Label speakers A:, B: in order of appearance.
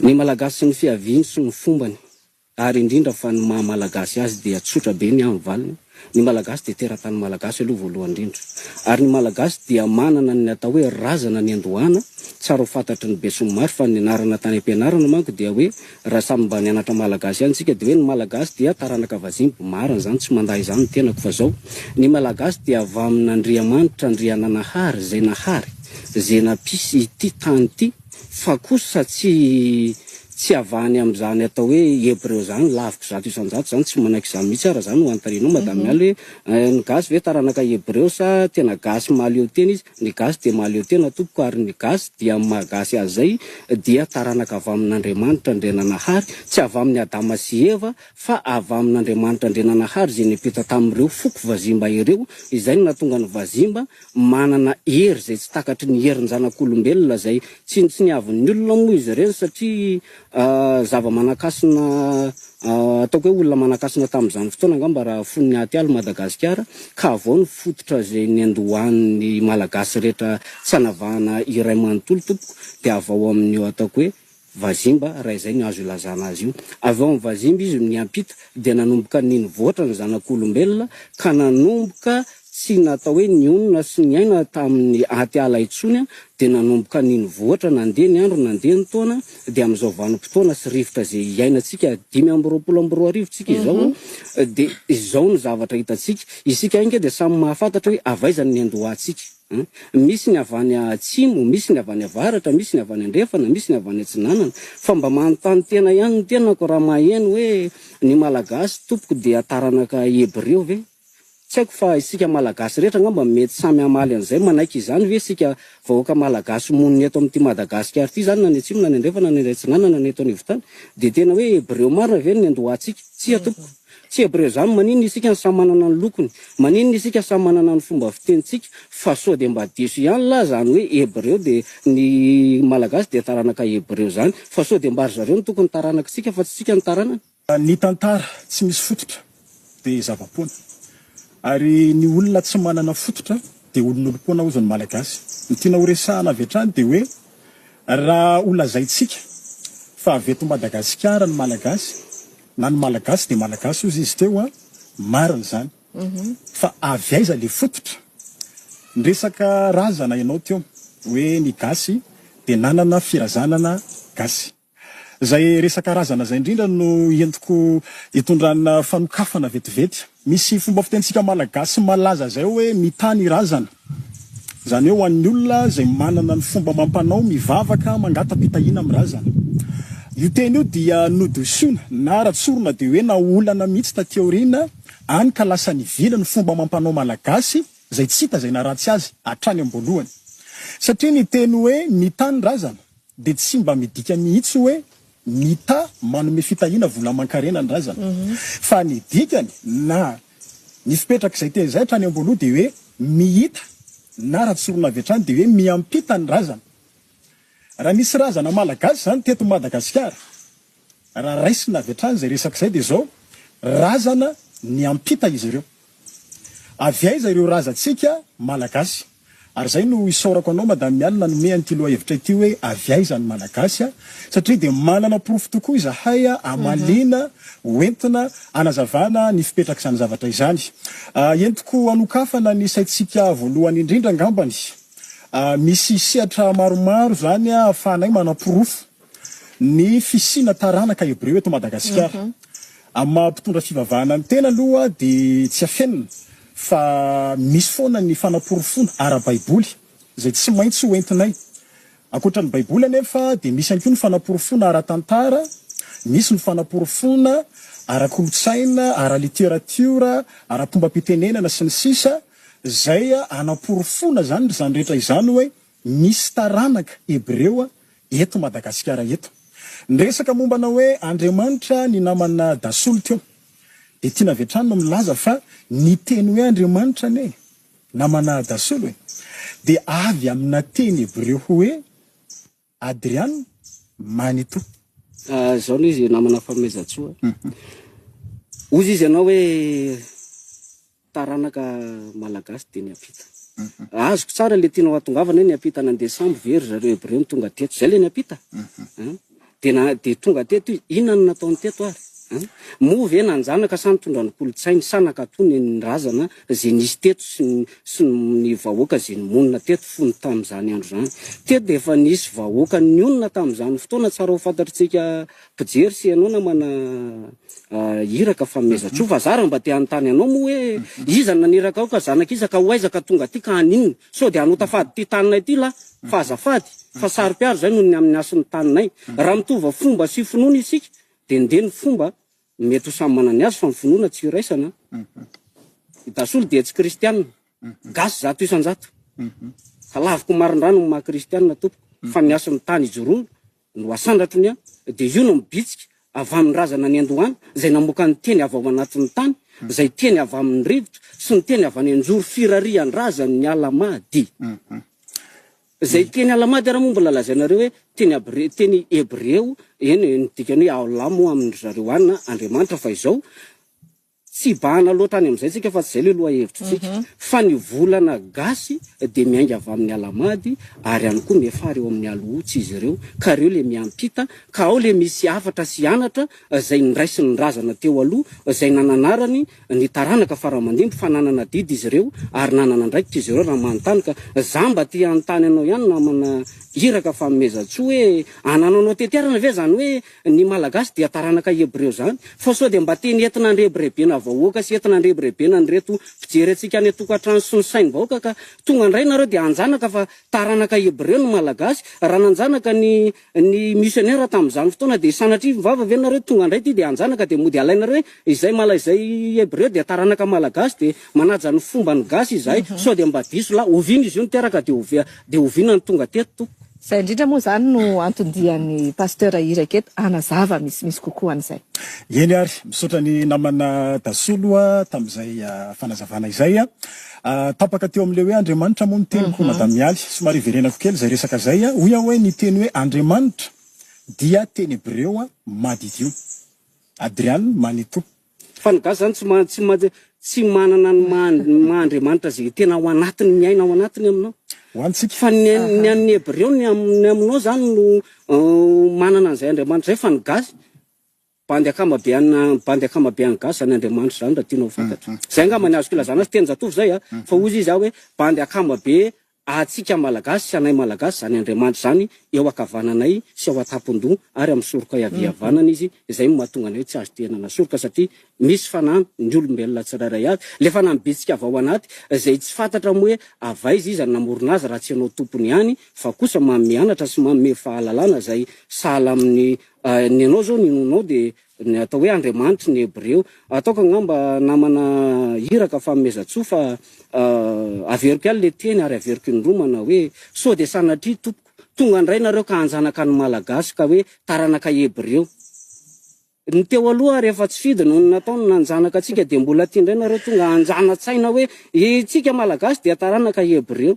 A: Ny Malagasy sy ny fiaviany sy ny fombany ary indrindra fa ny maha Malagasy azy dia tsotra be ny ahy ny valiny, ny Malagasy dia teratany Malagasy aloha voalohany indrindra ary ny Malagasy dia manana ny atao hoe razana niandohana, tsara ho fantatry ny besinimaro fa ny nianarana tany am-pianarana manko dia hoe raha samy mba nianatra Malagasy ihany isika dia hoe ny Malagasy dia taranaka vazimba, marina izany tsy mandà izany ny tenako fa zao, ny Malagasy dia avy amin'Andriamanitra Andriananahary izay nahary, izay nampisy ity tany ity, Fa kosa tsy tsy avy any amin'izany atao hoe hebreo izany, laviko 100%, izany tsy manaiky izany mihitsy aho raha izany no anontanianao Madame Mialy hoe ny gasy ve taranaka hebreo sa tena gasy mahaleo tena izy? Ny gasy dia mahaleo tena tompoko ary ny gasy dia amin'ny maha gasy azy izay dia taranaka avy amin'Andriamanitra Andriananahary, tsy avy amin'i Adama sy Eva fa avy amin'Andriamanitra Andriananahary izay nipita tamin'ireo foko vazimba ireo, izay no nahatonga ny vazimba manana hery izay tsy takatry ny herin-janak'olombelona izay tsinontsiniavin'ny olona moa izy ireny satria zava-manan-kasina ataoko hoe olona manan-kasina tamin'izany fotoana angamba raha fony ny atiala Madagasikara ka avy ao ny fototra izay niandohan'ny Malagasy rehetra tsy anavahana iray manontolo tompoko dia avy ao amin'io ataoko hoe Vazimba, raha izay no azo ilazana azy io. Avy ao amin'ny vazimba izy no niampita, dia nanomboka nivoatra ny zanak'olombelona, ka nanomboka tsy natao hoe nionona sy niaina tamin'ny aty ala intsony, dia nanomboka nivoatra, nandeha ny andro, nandeha ny taona, dia amin'izao vanim-potoana sy rivotra izay iainantsika, 2025 tsika izao, dia izao no zavatra hitantsika. Isika ange dia samy mahafantatra hoe avy aiza ny niandohantsika. Misy ny avy any atsimo, misy ny avy any avaratra, misy ny avy any andrefana, misy ny avy any atsinanana. Fa mba manontany tena ihany ny tenako raha maheno hoe ny Malagasy tompoko dia taranaka Hebreo ve? Tsy haiko fa isika Malagasy rehetra angamba mety samy hamaly an'izay, manaiky izany ve isika vahoaka Malagasy monina eto amin'ity Madagasikara ity izany na ny atsimo na ny andrefana na ny atsinanana na ny eto anivon-tany? Dia tena hoe Hebreo marina ve no niandohantsika? Tsia tompoko. Tsy hebreo izany, maninona isika no samy manana ny lokony, maninona isika samy manana ny fomba fitenintsika, fa sao dia mba diso ihany lah izany hoe hebreo dia ny malagasy dia taranaka hebreo izany, fa sao dia mba ry zareo no tokony taranakitsika fa tsy isika no taranany.
B: Ny tantara tsy misy fototra dia zava-poana. Ary ny olona tsy manana fototra dia olon'olom-poana hozy ny Malagasy. Ny tiana ho resahana avy hatrany dia hoe raha ho lazaintsika fa avy eto Madagasikara ny Malagasy Na ny Malagasy dia Malagasy hozy izy teo a, marina izany. Fa avy aiza le fototra? Niresaka razana ianao teo, hoe ny gasy dia nanana firazanana gasy. Izay resaka razana izay indrindra no entiko hitondrana fanokafana vetivety. Misy fomba fitenintsika Malagasy malaza izay hoe mitaha ny razana. Izany hoe ho an'ny olona izay manana ny fomba amam-panao mivavaka mangata-pitahiana amin'ny razana. Io teny io dia nodisoina na raha tsorina dia hoe naolana mihitsy taty aoriana any ka lasa nivily ny fomba amam-panao malagasy izay tsy hita izay naharatsy azy hatrany am-boalohany. Satria ny teny hoe mitaha ny razana dia tsy mba midika mihitsy hoe mitaha manome fitahiana vola aman-karena ny razana fa ny dikany na Ny fipetrak'izay teny izay hatrany am-boaloha dia hoe mihita na raha tsorina avy hatrany dia hoe miampita ny razana. Raha nisy razana malagasy izany teto Madagasikara, raha raisina avy hatrany izay resaka izay dia izao, razana niampita izy ireo. Avy aiza ireo razantsika malagasy? Ary izay no isaorako anao Madame Mialy nanome an'ity lohahevitra ity hoe avy aiza ny Malagasy satria dia manana porofo tokoa izahay hamaliana ho entina hanazavana ny fipetrak'izany zavatra izany. Entiko hanokafana ny saintsika voalohany indrindra angambany. Misy sehatra maromaro izany ahafahanay manaporofo ny fisiana taranaka hebreo eto Madagasikara. Amin'ny maha mpitondra fivavahana ny tena aloha dia tsy afenina fa misy foana ny fanaporofoana ara-baiboly izay tsy maintsy ho entinay. Ankoatra ny baiboly anefa dia misy ihany koa ny fanaporofoana ara-tantara, misy ny fanaporofoana ara-kolontsaina, ara-literatiora, ara-pombam-pitenenana sy ny sisa izay anaporofoana izany izany rehetra izany hoe misy taranaka hebreo eto Madagasikara eto. Niresaka mombana hoe Andriamanitra ny namana Dasolo teo. Dia tiana avy hatrany no milaza fa ny teny hoe Andriamanitra anie namana Dasolo e, dia avy amina teny hebreo hoe Adrian Manitou.
A: Izao no izy namana Fanomezantsoa. Hozy izy ianao hoe Taranaka malagasy dia niampita. Azoko tsara le tianao hatongavana hoe niampita nandeha sambo ve ry zareo hebreo no tonga teto. Zay le niampita? An? Dia na dia tonga teto izy, inona no nataony teto ary? An? Moa ve nanjanaka sa nitondra ny kolontsainy sa nankatò ny ny razana izay nisy teto sy ny sy ny vahoaka izay nimonina teto fony tamin'izany andro izany? Teto dia efa nisy vahoaka nionona tamin'izany fotoana, tsara ho fantatr'tsika mpijery sy ianao namana iraka fanomezan-tsoa fa za raha mba te hanontany anao moa hoe iza no naniraka ao ka zanak'iza ka ho aiza ka tonga aty ka haninona? Sao dia hanota fady ity taninay ity lahy fa azafady fa saro-piaro izay noho ny amin'ny hasin'ny taninay. Raha mitova fomba sy finoana isika dia ndeha ny fomba mety ho samy manana ny azy fa ny finoana tsy iraisana. I Dasolo dia tsy kristianina. Gasy 100%. Ka laviko marindrano ny maha kristianina tompoko fa ny hasin'ny tany ijoroana no asandratro ny ahy dia io no mibitsika avy amin'ny razana niandohana izay namoaka ny teny avy ao anatin'ny tany, izay teny avy amin'ny rivotra sy ny teny avy any an-joro firarian-drazan'ny Alamady. Izay teny Alamady ary moa mbola lazainareo hoe teny abre, teny hebreo, eny ny dikany hoe Allah moa amin-dry zareo any na Andriamanitra fa izao Tsy hibahana loatra any amin'izay tsika fa tsy izay ilay lohahevitritsika fa ny volana gasy dia miainga avy amin'ny Alamady ary ihany koa miafara eo amin'ny Alohotsy izy ireo ka ireo ilay miampita ka ao ilay misy hafatra sy anatra izay niraisin'ny razana teo aloha izay nananarany ny taranaka faramandimby fa nanana adidy izy ireo ary nanana andraikitra izy ireo raha manontany ka za mba te hanontany anao ihany namana iraka fanomezantsoa hoe anananao tetiarana ve izany hoe Ny Malagasy dia taranaka Hebreo izany, fa sao dia mba teny entina andrebirebena vahoaka sy entina andrebirebena an'ireto mpijery antsika any an-tokantrano sy ny saim-bahoaka ka tonga indray nareo dia hanjanaka fa taranaka Hebreo ny Malagasy, raha nanjanaka ny ny missionnaire tamin'izany fotoana dia sanatria vava ve nareo tonga indray ity dia hanjanaka dia mody alainareo hoe izay mala izay Hebreo dia taranaka Malagasy dia manaja ny fomban'ny gasy izahay, sao dia mba diso lahy, oviana izy io niteraka dia dia oviana no tonga teto tompoko.
C: Izay indrindra moa izany no anton-dian'i Pasteur Iraka eto hanazava misimisy kokoa an'izay.
B: Eny ary, misaotra ny namana Dasolo tamin'izay fanazavana izay. Tapaka teo amin'ilay hoe Andriamanitra moa ny teniko Madame Mialy. Somary hiverenako kely izay resaka izay. Hoy aho hoe ny teny hoe Andriamanitra dia teny hebreo madidio. Adrian Manitou.
A: Fa ny gasy zany tsy ma tsy ma tsy manana ny maha ny maha Andriamanitra zay tena ao anatiny miaina ao anatiny aminao.
B: Ho antsika.
A: Fa ny ny an'ny hebreo ny am ny aminao zany no manana an'izay Andriamanitra zay fa ny gasy bandy akama be an bandy akama be an'ny gasy zany Andriamanitra zany raha tianao ho fantatra. Zay angamba ny azoko ilazana azy tenin-jatovo zay a, fa hozy izy aho hoe bandy akama be Antsika Malagasy sy anay Malagasy izany Andriamanitra izany eo ankavananay sy ao an-tampon-doha ary amin'ny sorokay havia havanana izy, izay no mahatonga anay hoe tsy azo tehenana soroka satria misy fanahy ny olombelona tsirairay avy, ilay fanahy mibitsika avy ao anaty izay tsy fantatra moa hoe avy aiza iza no namorona azy raha tsy ianao tompony ihany fa kosa manome anatra sy manome fahalalana izay sahala amin'ny ny anao izao ny inoanao dia Ny atao hoe Andriamanitry ny Hebreo. Ataoko angamba namana iraka fanomezantsoa fa averiko ihany le teny ary averiko indroa manao hoe sao dia sanatria tompoko tonga indray nareo ka hanjanaka ny Malagasy ka hoe taranaka Hebreo. Ny teo aloha ary efa tsy fidiny no nataony nanjanaka antsika dia mbola aty indray nareo tonga hanjana-tsaina hoe itsika Malagasy dia taranaka Hebreo.